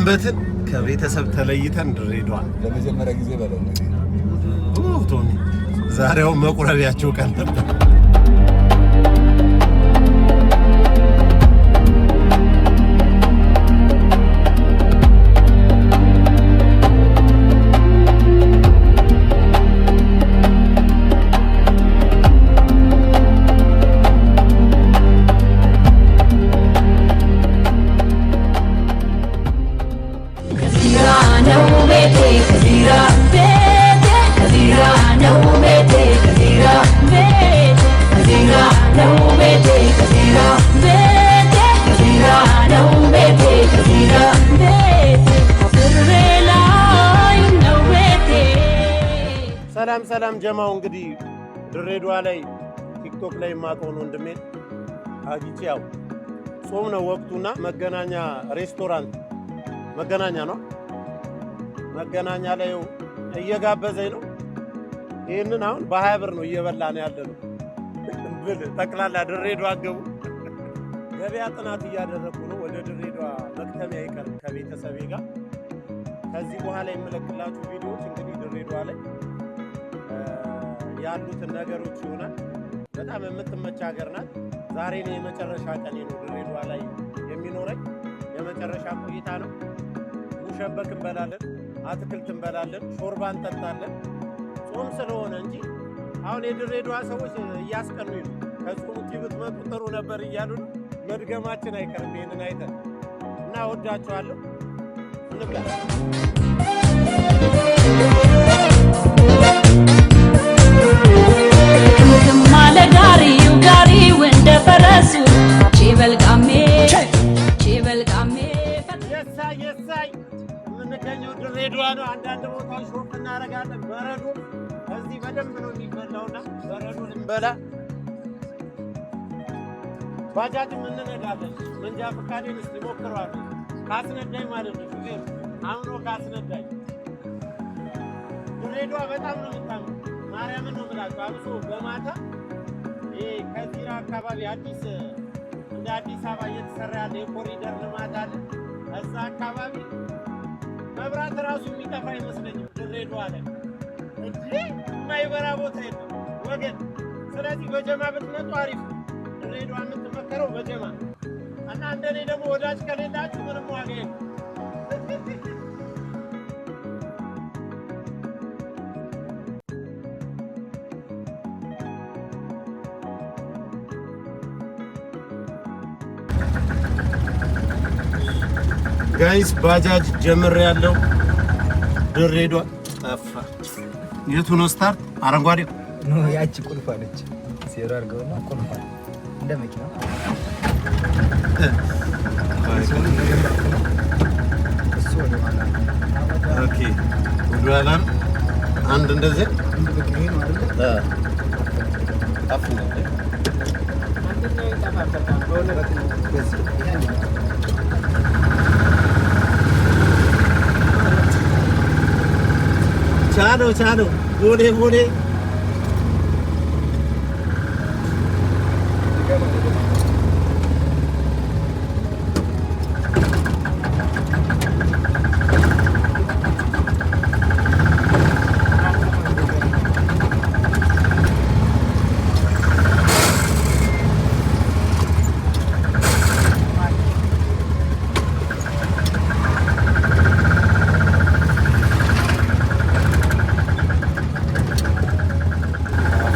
ሰንበትን ከቤተሰብ ተለይተን ድሬዳዋ። ለመጀመሪያ ጊዜ በለው እንግዲህ። ቶሚ፣ ዛሬው መቁረቢያቸው ቀን ነበር። ከዚራ ነው ቤቴ፣ ከዚራ ቤቴ፣ ከዚራ ነው ቤቴ፣ ከዚራ ቤቴ፣ ከዚራ ነው ቤቴ፣ ከዚራ ቤቴ፣ ከዚራ ነው ቤቴ፣ ከዚራ ቤቴ፣ ብሬ ላይ ነው ቤቴ። ሰላም ሰላም ጀማው፣ እንግዲህ ድሬዳዋ ላይ ቲክቶክ ላይ የማውቀውን ወንድሜን አግኝቼ፣ ያው ጾም ነው ወቅቱና መገናኛ ሬስቶራንት፣ መገናኛ ነው፣ መገናኛ ላይ እየጋበዘኝ ነው። ይህንን አሁን በ20 ብር ነው እየበላን ያለ ነው። ብል ጠቅላላ ድሬዳዋ ገቡ። ገበያ ጥናት እያደረግኩ ነው። ወደ ድሬዳዋ መክተሚያ አይቀርም ከቤተሰቤ ጋር። ከዚህ በኋላ የምለቅላችሁ ቪዲዮዎች እንግዲህ ድሬዳዋ ላይ ያሉትን ነገሮች ይሆናል። በጣም የምትመች ሀገር ናት። ዛሬ ነው የመጨረሻ ቀኔ ነው ድሬዳዋ ላይ የሚኖረኝ፣ የመጨረሻ ቆይታ ነው። ሙሸበክ እንበላለን፣ አትክልት እንበላለን፣ ሾርባ እንጠጣለን። ጾም ስለሆነ እንጂ አሁን የድሬዳዋ ሰዎች እያስቀኑኝ ነው። ከጾም ውጭ ብትመጡ ጥሩ ነበር እያሉ ነው። መድገማችን አይቀርም ይሄንን አይተን እና እወዳችኋለሁ። እንብላ። ክምክም አለ ጋሪው ጋሪው እንደ ፈረሱ ቺበልቃሜ ቺበልቃሜ። የሳይ የሳይ፣ የምንገኘው ድሬዳዋ ነው። አንዳንድ ቦታዎች shop እናደርጋለን። በረዶ እዚህ በደንብ ነው የሚበላውና በረዶ ልንበላ፣ ባጃጅም እንነዳለን። መንጃ ፈቃዴን እስኪ ሞክረዋለሁ ካስነዳኝ ማለት ነው። ሹፌሩ አምኖ ካስነዳኝ። ድሬዳዋ በጣም ነው የምታምረው። ማርያምን ነው የምላቸው። አብሶ በማታ ይሄ ከዚራ አካባቢ አዲስ እንደ አዲስ አበባ እየተሰራ ያለ የኮሪደር ልማት አለ። እዛ አካባቢ መብራት ራሱ የሚጠፋ አይመስለኝም። ድሬዳዋ ላይ እንጂ የማይበራ ቦታ የለም ወገን። ስለዚህ በጀማ ብትመጡ አሪፍ ነው። ድሬዳዋ የምትመከረው በጀማ እና እንደኔ ደግሞ ወዳጅ ከሌላችሁ ምንም ዋጋ የለም። Guys፣ ባጃጅ ጀምር ያለው ድሬዳዋ ጠፋ። የቱ ነው start? አረንጓዴ። No፣ ያቺ ቁልፏ ነች። ዜሮ አድርገውና ቁልፏ እንደ መኪና እሱ ወደ ኋላ። Okay፣ ወደ ኋላ ነው። አንድ እንደዚህ። አንድ በቃ ይሄ ነው አይደለ? አፍ ነው። በዚህ ይሄ አንድ ነው። ቻለው ቻለው፣ ቦሌ ቦሌ።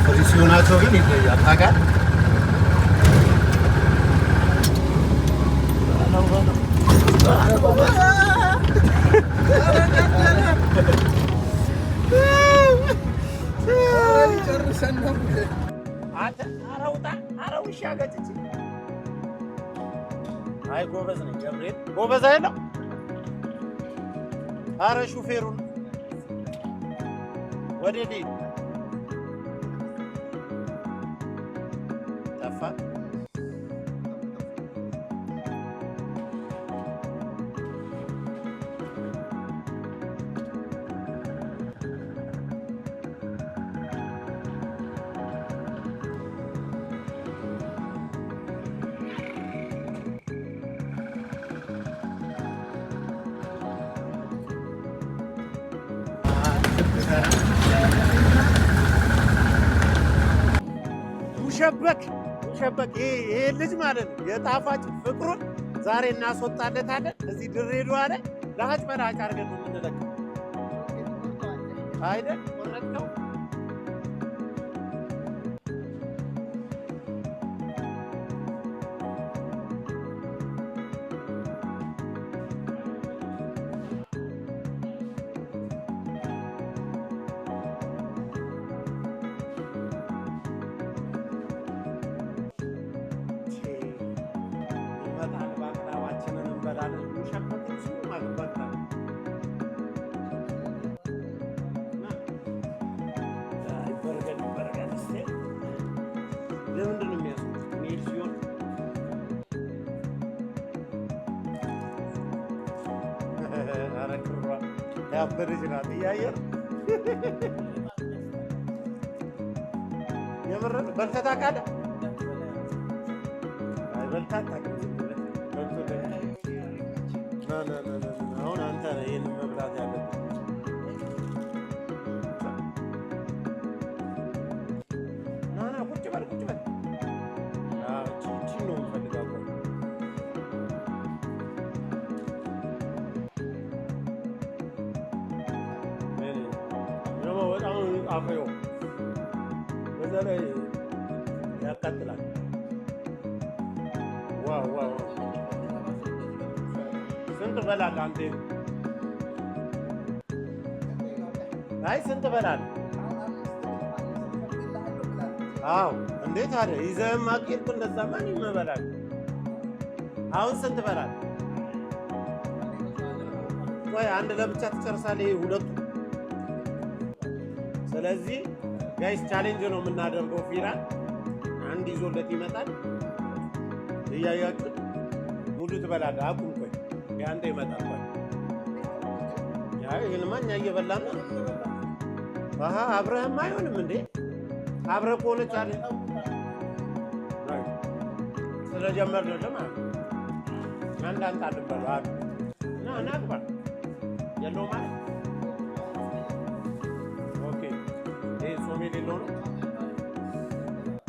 ፍሪሲዮናቸው ግን ይለያል። ታውቃለህ? አንተ ኧረ ውጣ! ኧረ ውሻ ገጭች! አይ ጎበዝ ነኝ፣ ገብርኤል ጎበዝ አይደለም። ኧረ ሹፌሩን ወደ ልሂድ፣ ጠፋ። ሙሸበክ ሙሸበክ፣ ይሄ ልጅ ማለት ነው የጣፋጭ ፍቅሩን ዛሬ እናስወጣለታለን። እዚህ ድሬዳዋ ላይ ለሀጭ በለሀጭ አድርገን ነው የምንለቀው አይደል? ቆረጥከው። ይመጣል፣ ባቅላባችንን እንበላለን። ሙሸበክን ስሙ ማለት በቃ ይበረጋል፣ ይበረጋል። እስኪ ለምንድን ነው የሚያስሩት? መሄድ ሲሆን ኧረ ክሯ ያበደች ናት። እያየህ የምር በልተህ ታውቃለህ? አይ በልተህ አታውቅም። ዝም ብለህ በልቶ ና ና ና ና ና፣ አሁን አንተ ነህ ይሄንን መብላት ያለብህ። ና ና፣ ቁጭ በል ቁጭ በል። አዎ፣ እቺ እቺን ነው የምፈልገው። ቆይ ነይ ነይ፣ ደግሞ በጣም ነው የሚጣፍጠው። በዛ ላይ ያቃጥላል። Wow wow! ስንት በላለህ አንተ? አይ ስንት በላለህ? አዎ እንዴት አለ ይዘህማ ከሄድክ እንደዛማ እኔም እበላለሁ። አሁን ስንት በላለህ? ቆይ አንድ ለብቻ ትጨርሳለህ። ይሄ ሁለቱ። ስለዚህ guys challenge ነው የምናደርገው። ፊራን አንድ ይዞለት ይመጣል። እያያችሁት ሙሉ ትበላለህ። አቁም። ቆይ ያንተ ይመጣል። ቆይ አይ ይሄንማ እኛ እየበላን ነው። አሀ አብረህማ አይሆንም እንዴ? አብረህ ከሆነ challenge ስለጀመርን ማለት ነው። አንድ አንተ አልበሉ አሉ ና ና ግባ የለውም ማለት okay። ይሄ ጾም የሌለው ነው።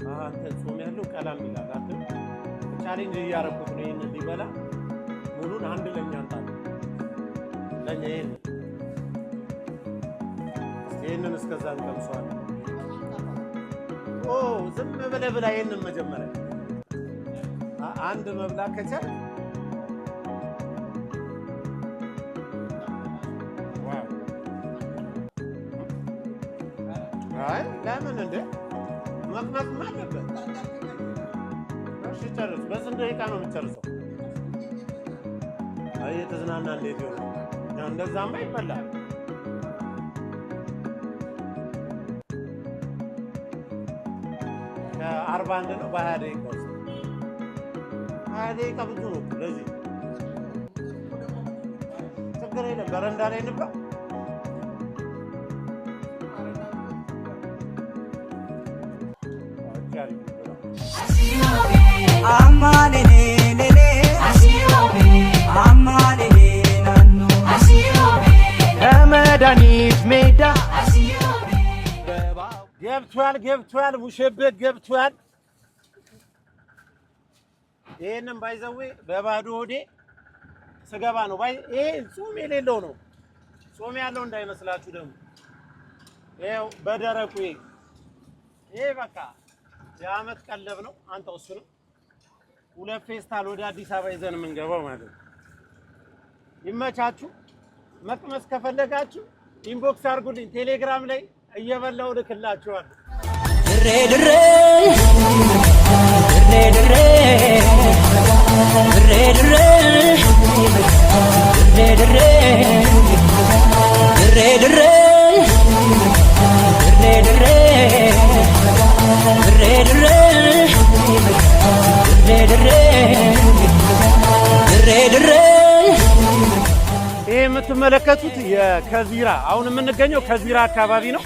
አሀ አንተ ጾም ያለው ቀላም ይላል። አንተ challenge እያረኩት ነው። ይሄንን ሊበላ ሙሉን አንድ ለኛ አንጣ ለኛ ይሄንን ይሄንን እስከዛ እንቀምሰዋለን። ኦ ዝም ብለህ ብላ። ይሄንን መጀመሪያ አንድ መብላት ከቻልክ wow! አይ ለምን እንዴ መቅመስም አለበት። እሺ ጨርስ። በስንት ደቂቃ ነው የምትጨርሰው? አይ እየተዝናና እንዴት ይሆናል? እንደዛማ ይበላል። ከ41 ነው በ20 ደቂቃ ውስጥ 20 ደቂቃ ብዙ ነው እኮ ለዚህ። ችግር የለም በረንዳ ላይ እንብላ። አዎ፣ አሪፍ ነው በጣም። አማሌሌሌሌ አማሌሌ ናኖ ከመድኃኒት ሜዳ ገብቷል ገብቷል፣ ሙሸበት ገብቷል። ይሄንን by the way በባዶ ሆዴ ስገባ ነው። ባይ ይሄ ጾም የሌለው ነው። ጾም ያለው እንዳይመስላችሁ ደግሞ ይኸው በደረቁ ይሄ በቃ የአመት ቀለብ ነው። አንተ እሱንም ሁለት ፌስታል ወደ አዲስ አበባ ይዘን የምንገባው ማለት ነው። ይመቻችሁ። መቅመስ ከፈለጋችሁ inbox አድርጉልኝ። ቴሌግራም ላይ እየበላው ልክላችኋለሁ። ድሬ ድሬ ድሬ ድሬ ድሬ ድሬ ድሬ ድሬ ድሬ ድሬ ድሬ ድሬ ድሬ ድሬ ድሬ ድሬ። ይህ የምትመለከቱት የከዚራ፣ አሁን የምንገኘው ከዚራ አካባቢ ነው።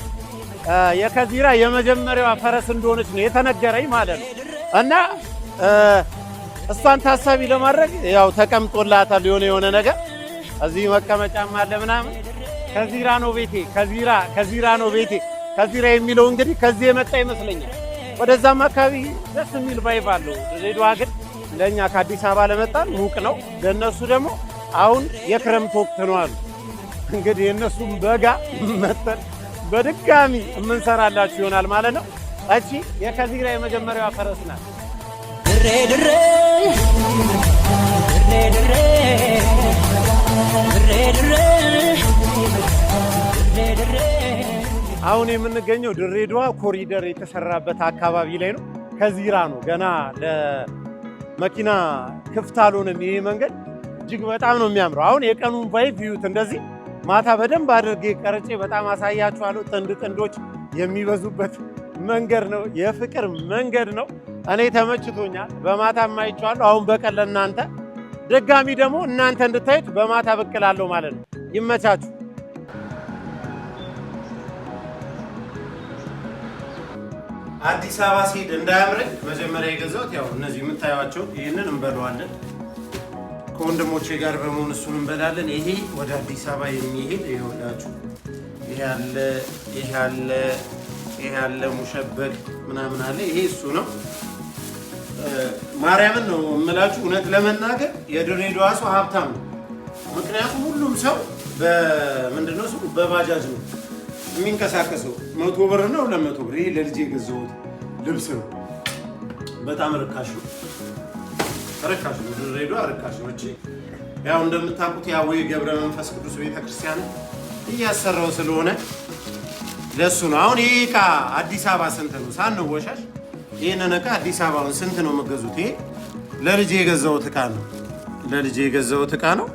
የከዚራ የመጀመሪያዋ ፈረስ እንደሆነች ነው የተነገረኝ ማለት ነው። እና እሷን ታሳቢ ለማድረግ ያው ተቀምጦላታል የሆነ የሆነ ነገር፣ እዚህ መቀመጫም አለ ምናምን። ከዚራ ነው ቤቴ፣ ከዚራ ከዚራ ነው ቤቴ። ከዚራ የሚለው እንግዲህ ከዚህ የመጣ ይመስለኛል። ወደዛም አካባቢ ደስ የሚል vibe አለው። ድሬዳዋ ግን ለእኛ ከአዲስ አበባ ለመጣን ሙቅ ነው፣ ለእነሱ ደግሞ አሁን የክረምት ወቅት ነው አሉ። እንግዲህ የእነሱም በጋ መተን በድጋሚ የምንሰራላችሁ ይሆናል ማለት ነው። እቺ የከዚራ የመጀመሪያዋ ፈረስ ናት። ድሬ ድሬ ድሬ ድሬ ድሬ ድሬ ድሬ ድሬ። አሁን የምንገኘው ድሬዳዋ ኮሪደር የተሰራበት አካባቢ ላይ ነው። ከዚራ ነው። ገና ለመኪና ክፍት አልሆነም ይሄ መንገድ። እጅግ በጣም ነው የሚያምረው። አሁን የቀኑን vibe እዩት። እንደዚህ ማታ በደንብ አድርጌ ቀርጬ በጣም አሳያችኋለሁ። ጥንድ ጥንዶች የሚበዙበት መንገድ ነው። የፍቅር መንገድ ነው። እኔ ተመችቶኛል። በማታ አይቼዋለሁ። አሁን በቀን ለእናንተ ድጋሚ ደግሞ እናንተ እንድታዩት በማታ ብቅ እላለሁ ማለት ነው። ይመቻችሁ። አዲስ አበባ ሲሄድ እንዳያምረኝ መጀመሪያ የገዛሁት ያው እነዚህ የምታዩቸው ይህንን እንበለዋለን። ከወንድሞቼ ጋር በመሆን እሱን እንበላለን። ይሄ ወደ አዲስ አበባ የሚሄድ ይኸውላችሁ፣ ይሄ አለ፣ ይሄ አለ፣ ይሄ አለ፣ ሙሸበክ ምናምን አለ። ይሄ እሱ ነው። ማርያምን ነው የምላችሁ። እውነት ለመናገር የድሬዳዋ ሰው ሀብታም ነው። ምክንያቱም ሁሉም ሰው በምንድነው ስሙ በባጃጅ ነው የሚንቀሳቀሰው። 100 ብር ነው 200 ብር። ይሄ ለልጄ የገዛሁት ልብስ ነው። በጣም ርካሽ ነው፣ ርካሽ ነው። ድሬዳዋ ርካሽ ነው። እቺ ያው እንደምታውቁት ያው የገብረ መንፈስ ቅዱስ ቤተክርስቲያን እያሰራው ስለሆነ ለሱ ነው። አሁን ይሄ እቃ አዲስ አበባ ስንት ነው? ሳንወሻሽ ይህንን እቃ አዲስ አበባውን ስንት ነው የምገዙት? ይሄ ለልጄ የገዛሁት እቃ ነው። ለልጄ የገዛሁት እቃ ነው።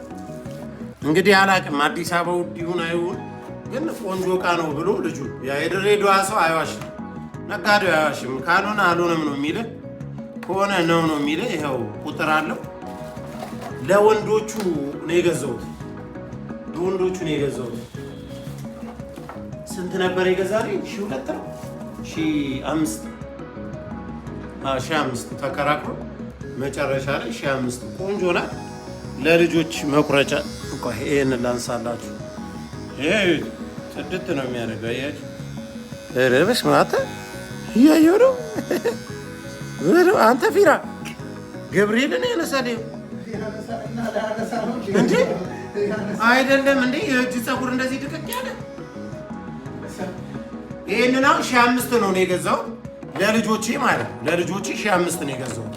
እንግዲህ አላቅም አዲስ አበባ ውድ ይሁን አይሁን፣ ግን ቆንጆ እቃ ነው ብሎ ልጁ፣ ያ የድሬዳዋ ሰው አይዋሽም፣ ነጋዴው አይዋሽም። ካልሆነ አልሆነም ነው የሚልህ፣ ከሆነ ነው ነው የሚልህ። ይኸው ቁጥር አለው። ለወንዶቹ ነው የገዛሁት፣ ለወንዶቹ ነው የገዛሁት። ስንት ነበር የገዛልኝ? 2000 ነው 1500፣ 1500 ተከራክሮ መጨረሻ ላይ 1500። ቆንጆ ናት። ለልጆች መቁረጫ። ቆይ ይሄን ላንሳላችሁ። ይሄ ጽድት ነው የሚያደርገው። አያችሁ? ኧረ በስመ አብ እያየሁ ነው። አንተ ፊራ ገብርኤልን ያነሳል እንዴ? አይደለም እንዴ? የእጅ ፀጉር እንደዚህ ድቅቅ ያለ። ይሄንን አሁን 1500 ነው የገዛሁት ለልጆቼ ማለት ነው። ለልጆቼ 1500 ነው የገዛሁት።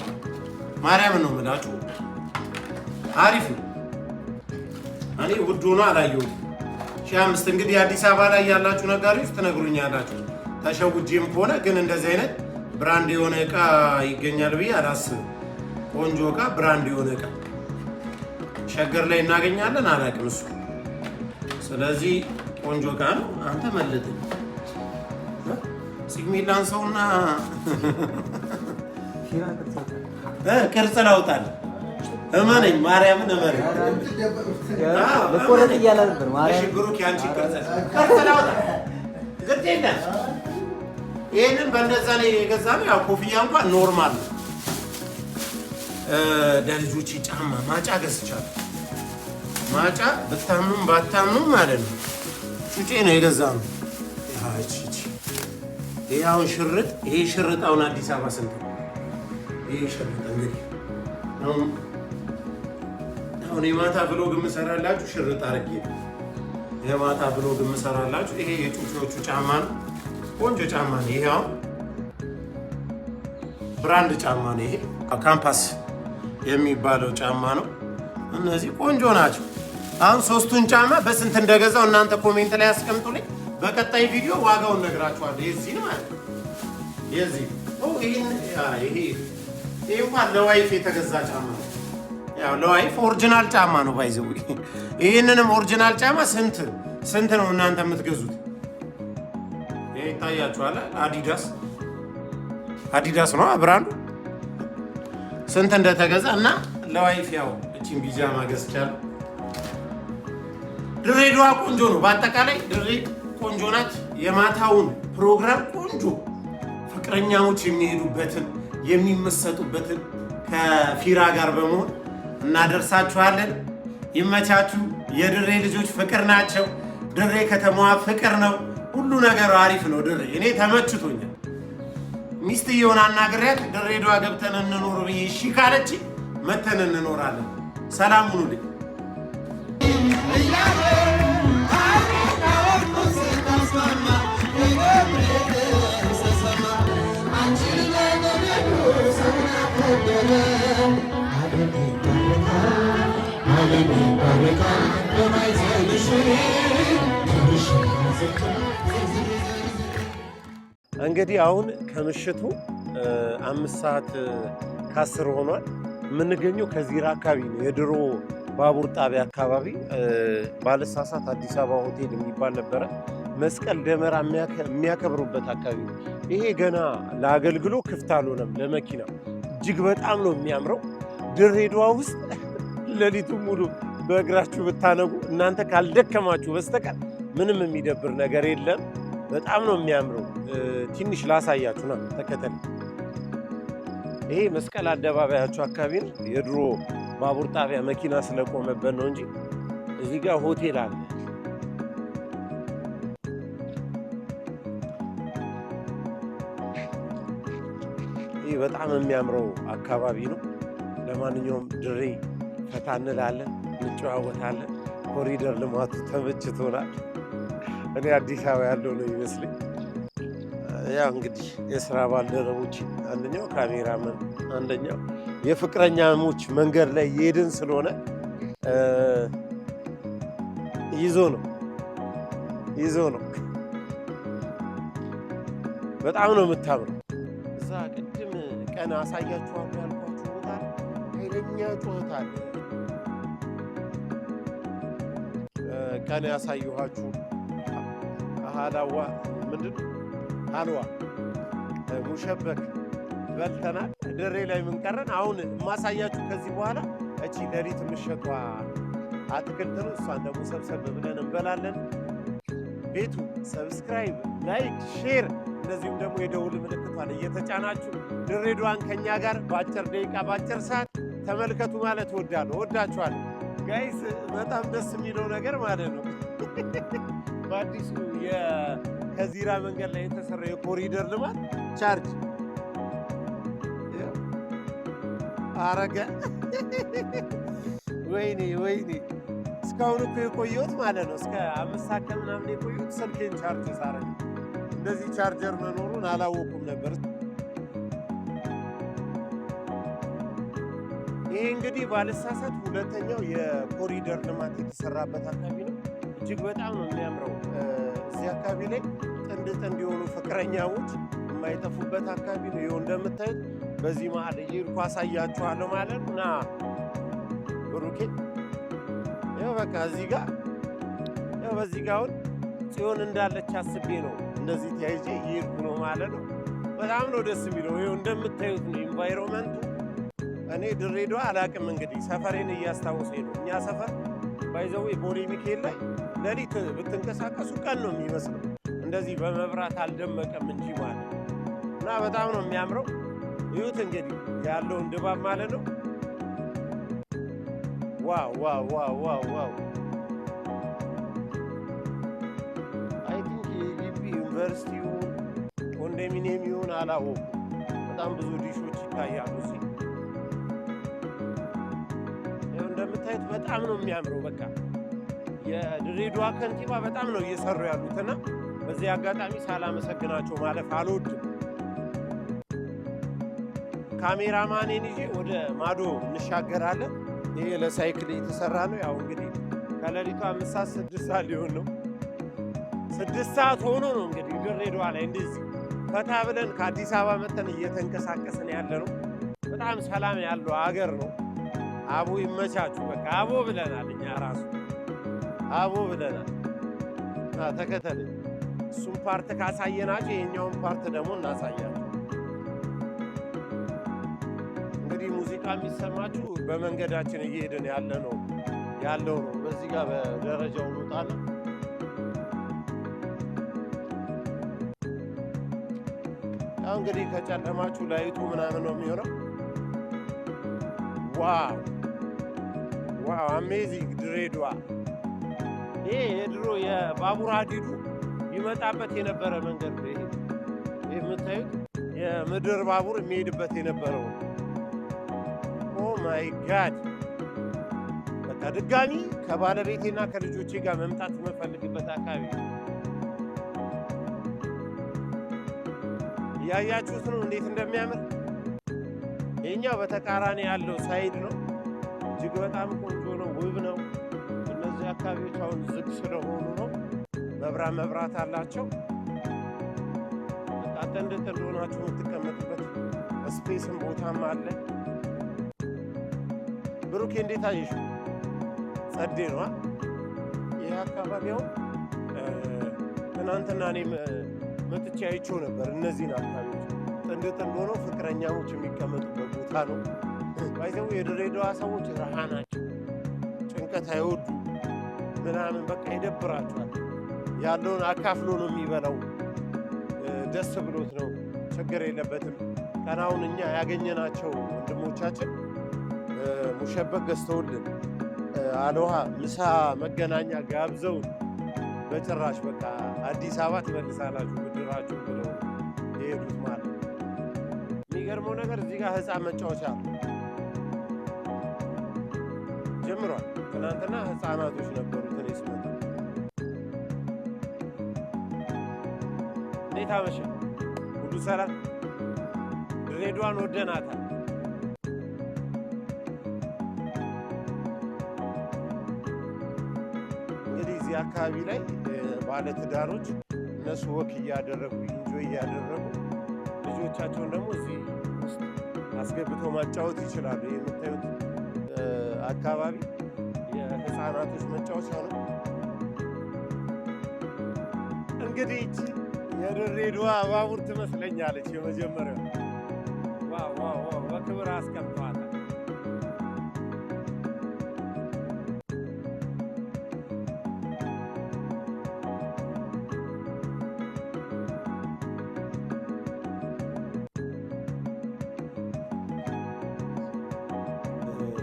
ማርያምን ነው የምላችሁ፣ አሪፍ ነው። እኔ ውድ ሆኖ አላየሁትም። 1500። እንግዲህ አዲስ አበባ ላይ ያላችሁ ነጋዴዎች ትነግሩኛላችሁ። ተሸውጄም ከሆነ ግን እንደዚህ አይነት brand የሆነ እቃ ይገኛል ብዬ አላስብም። ቆንጆ እቃ፣ brand የሆነ እቃ ሸገር ላይ እናገኛለን፣ አላውቅም እሱ። ስለዚህ ቆንጆ እቃ ነው። አንተ መልጥኝ ሲግሚላን ሰውና ቅርጽ ላውጣልህ። እመነኝ፣ ማርያምን እመነኝ። መቆረጥ እያለ ነበር። እሺ ማርያም ብሩክ፣ ያንቺ ቅርጽ ቅርጽ ላውጣ ግድ የለም። ይህንን በእንደዛ ነው የገዛ ነው። ያው ኮፍያ እንኳን normal ነው። ለልጆቼ ጫማ ማጫ ገዝቻለሁ። ማጫ ብታምኑም ባታምኑም ማለት ነው ጩጬ ነው የገዛ ነው። ይሄ አሁን ሽርጥ፣ ይሄ ሽርጥ አሁን አዲስ አበባ ስንት ነው? ይሄ ሽርጥ እንግዲህ አሁን የማታ vlog የምሰራላችሁ ሽርጥ አድርጌ ነው። የማታ vlog የምሰራላችሁ ይሄ የጩጬዎቹ ጫማ ነው። ቆንጆ ጫማ ነው። ይሄ አሁን brand ጫማ ነው። ይሄ ካምፓስ የሚባለው ጫማ ነው። እነዚህ ቆንጆ ናቸው። አሁን ሶስቱን ጫማ በስንት እንደገዛው እናንተ comment ላይ አስቀምጡልኝ። በቀጣይ ቪዲዮ ዋጋውን ነግራችኋለሁ። የዚህን ማለት ነው። የዚህ ይሄን ይሄ ይሄ እንኳን ለ wife የተገዛ ጫማ ነው። ያው ለ wife original ጫማ ነው by the way። ይህንንም original ጫማ ስንት ስንት ነው እናንተ የምትገዙት? ይሄ ይታያችኋል። አዲዳስ፣ አዲዳስ ነው brand ኡ። ስንት እንደተገዛ እና ለ wife ያው እቺን ቢጃማ ገዝቻለሁ። ድሬዳዋ ቆንጆ ነው። በአጠቃላይ ድሬ ቆንጆ ናት። የማታውን ፕሮግራም ቆንጆ ፍቅረኛሞች የሚሄዱበትን የሚመሰጡበትን ከፊራ ጋር በመሆን እናደርሳችኋለን። ይመቻችሁ። የድሬ ልጆች ፍቅር ናቸው። ድሬ ከተማዋ ፍቅር ነው። ሁሉ ነገሩ አሪፍ ነው። ድሬ እኔ ተመችቶኛል። ሚስትየውን አናግሬያት ድሬዳዋ ገብተን እንኖር ብዬ እሺ ካለች መተን እንኖራለን። ሰላም ሁኑልኝ። እንግዲህ አሁን ከምሽቱ 5:10 ሆኗል። የምንገኘው ከዚራ አካባቢ ነው፣ የድሮ ባቡር ጣቢያ አካባቢ ባለሳሳት አዲስ አበባ ሆቴል የሚባል ነበረ። መስቀል ደመራ የሚያከብሩበት አካባቢ ነው። ይሄ ገና ለአገልግሎት ክፍት አልሆነም ለመኪና። እጅግ በጣም ነው የሚያምረው። ድሬዳዋ ውስጥ ሌሊቱ ሙሉ በእግራችሁ ብታነጉ እናንተ ካልደከማችሁ በስተቀር ምንም የሚደብር ነገር የለም። በጣም ነው የሚያምረው። ትንሽ ላሳያችሁ ና ተከተል። ይሄ መስቀል አደባባያቸው አካባቢ ነው። የድሮ ባቡር ጣቢያ መኪና ስለቆመበት ነው እንጂ እዚህ ጋር ሆቴል አለ። ይህ በጣም የሚያምረው አካባቢ ነው። ለማንኛውም ድሬ ፈታ እንላለን፣ እንጨዋወታለን። ኮሪደር ልማቱ ተመችቶናል። እኔ አዲስ አበባ ያለው ነው ይመስለኝ። ያው እንግዲህ የስራ ባልደረቦች አንደኛው ካሜራመን፣ አንደኛው የፍቅረኛሞች መንገድ ላይ እየሄድን ስለሆነ ይዞ ነው ይዞ ነው። በጣም ነው የምታምረው። እዛ ቅድም ቀን አሳያችኋለሁ ያልኳችሁ ቦታ ኃይለኛ ጩኸት አለ። ቀን ያሳየኋችሁ ሀላዋ ምንድን ሀልዋ ሙሸበክ በልተናል። ድሬ ላይ ምን ቀረን? አሁን የማሳያችሁ ከዚህ በኋላ እቺ ሌሊት ምሸጧ አትክልት ነው። እሷን ደግሞ ሰብሰብ ብለን እንበላለን። ቤቱ subscribe፣ like፣ share እንደዚሁም ደግሞ የደውል ምልክቷን እየተጫናችሁ ድሬዳዋን ከኛ ጋር በአጭር ደቂቃ በአጭር ሰዓት ተመልከቱ ማለት እወዳለሁ። እወዳችኋለሁ guys። በጣም ደስ የሚለው ነገር ማለት ነው በአዲሱ ከዚራ መንገድ ላይ የተሰራው የኮሪደር ልማት ቻርጅ አረገ። ወይኔ ወይኔ! እስካሁን እኮ የቆየሁት ማለት ነው እስከ 5 ሰዓት ከምናምን የቆየሁት ስልኬን ቻርጅ ሳረግ እንደዚህ ቻርጀር መኖሩን አላወኩም ነበር። ይሄ እንግዲህ ባልሳሳት ሁለተኛው የኮሪደር ልማት የተሰራበት አካባቢ ነው። እጅግ በጣም ነው የሚያምረው። እዚህ አካባቢ ላይ ጥንድ ጥንድ የሆኑ ፍቅረኛሞች የማይጠፉበት አካባቢ ነው። ይኸው እንደምታዩት በዚህ መሀል እየሄድኩ አሳያችኋለሁ ማለት ነው። ና ብሩኬ፣ ይኸው በቃ እዚህ ጋር ይኸው በዚህ ጋር አሁን ጽዮን እንዳለች አስቤ ነው እንደዚህ ተያይዤ እየሄድኩ ነው ማለት ነው። በጣም ነው ደስ የሚለው። ይኸው እንደምታዩት ነው environment ኡ። እኔ ድሬዳዋ አላቅም፣ እንግዲህ ሰፈሬን እያስታወሰኝ ነው። እኛ ሰፈር by the way ቦሌ ሚካኤል ላይ ሌሊት ብትንቀሳቀሱ ቀን ነው የሚመስለው። እንደዚህ በመብራት አልደመቀም እንጂ ማለት ነው። እና በጣም ነው የሚያምረው። እዩት እንግዲህ ያለውን ድባብ ማለት ነው። Wow, wow, wow, wow, wow! I think የግቢ ዩኒቨርሲቲ ይሁን ኮንዶሚኒየም ይሁን አላወኩም። በጣም ብዙ ዲሾች ይታያሉ እዚህ። ይኸው እንደምታዩት በጣም ነው የሚያምረው። በቃ የድሬዳዋ ከንቲባ በጣም ነው እየሰሩ ያሉትና በዚህ አጋጣሚ ሳላመሰግናቸው ማለፍ አልወድም። ካሜራማኔን ይዤ ወደ ማዶ እንሻገራለን። ይሄ ለሳይክል የተሰራ ነው። ያው እንግዲህ ከሌሊቱ 5 ሰዓት 6 ሰዓት ሊሆን ነው። 6 ሰዓት ሆኖ ነው እንግዲህ ድሬዳዋ ላይ እንደዚህ ፈታ ብለን ከአዲስ አበባ መተን እየተንቀሳቀስን ያለ ነው። በጣም ሰላም ያለው አገር ነው። አቦ ይመቻችሁ። በቃ አቦ ብለናል። እኛ ራሱ አቦ ብለናል። ተከተለኝ። እሱም part ካሳየናቸው የኛውን part ደግሞ እናሳያቸው። እንግዲህ ሙዚቃ የሚሰማችሁ በመንገዳችን እየሄድን ያለ ነው ያለው ነው። በዚህ ጋር በደረጃው እንወጣለን። ያው እንግዲህ ከጨለማችሁ light ኡ ምናምን ነው የሚሆነው። Wow, wow, amazing ድሬዳዋ። ይሄ ይሄ የድሮ የባቡር ሀዲዱ ይመጣበት የነበረ መንገድ ነው። ይሄ የምታዩት የምድር ባቡር የሚሄድበት የነበረው። Oh my God! በቃ ድጋሚ ከባለቤቴና ከልጆቼ ጋር መምጣት የምፈልግበት አካባቢ ነው። እያያችሁት ነው እንዴት እንደሚያምር። ይህኛው በተቃራኒ ያለው side ነው። እጅግ በጣም ቆንጆ ነው፣ ውብ ነው። እነዚህ አካባቢዎች አሁን ዝግ ስለሆኑ ነው። መብራት መብራት አላቸው። በቃ ጥንድ ጥንድ ሆናችሁ የምትቀመጡበት space ም ቦታም አለ። ብሩኬ፣ እንዴት አየሽ? ጸዴ ነው። ይህ አካባቢ አሁን ትናንትና እኔም መጥቼ አይቼው ነበር። እነዚህን አካባቢዎች ጥንድ ጥንድ ሆነው ፍቅረኛሞች የሚቀመጡበት ቦታ ነው። By the way፣ የድሬዳዋ ሰዎች ረሃ ናቸው። ጭንቀት አይወዱ ምናምን፣ በቃ ይደብራቸዋል። ያለውን አካፍሎ ነው የሚበላው። ደስ ብሎት ነው፣ ችግር የለበትም። ቀናውን እኛ ያገኘናቸው ወንድሞቻችን ሙሸበክ ገዝተውልን፣ አለውሃ ምሳ መገናኛ ጋብዘውን፣ በጭራሽ በቃ አዲስ አበባ ትመልሳላችሁ ብድራችሁ ብለው የሄዱት ማለት ነው። የሚገርመው ነገር እዚህ ጋር ህፃን መጫወቻ ጀምሯል። ትናንትና ህፃናቶች ነበሩ። እኔ ስመጣ እንዴት አመሸ? ሁሉ ሰላም? ድሬዳዋን ወደናታል። እንግዲህ እዚህ አካባቢ ላይ ባለትዳሮች እነሱ walk እያደረጉ፣ enjoy እያደረጉ፣ ልጆቻቸውን ደግሞ እዚህ ውስጥ አስገብተው ማጫወት ይችላሉ። የምታዩት አካባቢ የህፃናቶች መጫወቻ ነው። እንግዲህ ይቺ የድሬዳዋ ባቡር ትመስለኛለች የመጀመሪያው። Wow, wow, wow! በክብር አስቀምጠዋታል።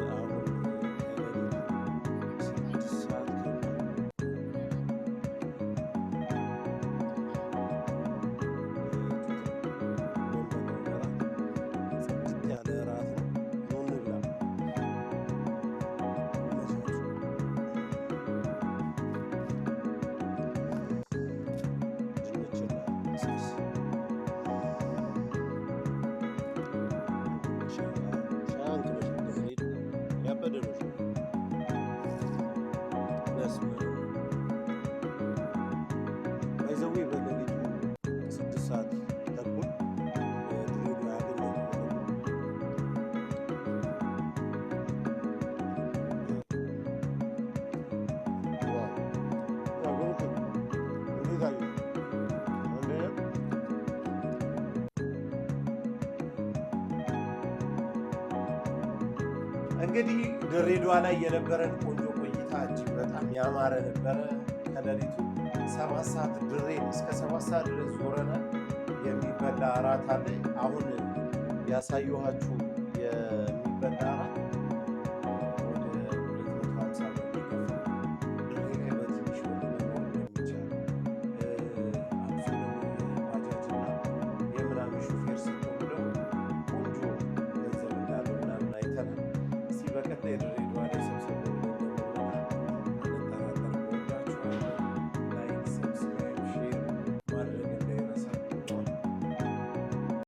አሁን ከሌሊቱ 6 ሰዓት ጽድት ያለ እራት ነው። ኑ እንብላ። ድንችና ስልስ፣ ሻንክ ያበደ ነው። በስመ አብ። By the way፣ በሌሊቱ 6 ሰዓት ተኩል ድሬዳዋ ያገኘሁት ምግብ፣ wow! ብሩክ፣ እንዴት አየህ? አንደኛ። እንግዲህ ድሬዳዋ ላይ የነበረን ቆንጆ ቆይታ እጅግ በጣም ያማረ ነበረ። ከሌሊቱ 7 ሰዓት ድሬ እስከ 7 ሰዓት ድረስ ዞረናል። የሚበላ እራት አለ። አሁን ያሳየኋችሁ የሚበላ እራት ወደ 250 ብር ይከፈላል። ድሬ ላይ በትንሽ ብር መኖር እንደሚቻል፣ አብሶ ደግሞ የባጃጅና የምናምን ሹፌር ስትሆኑ ደግሞ ቆንጆ ገንዘብ እንዳለው ምናምን አይተናል። እስኪ በቀጣይ ድሬዳዋ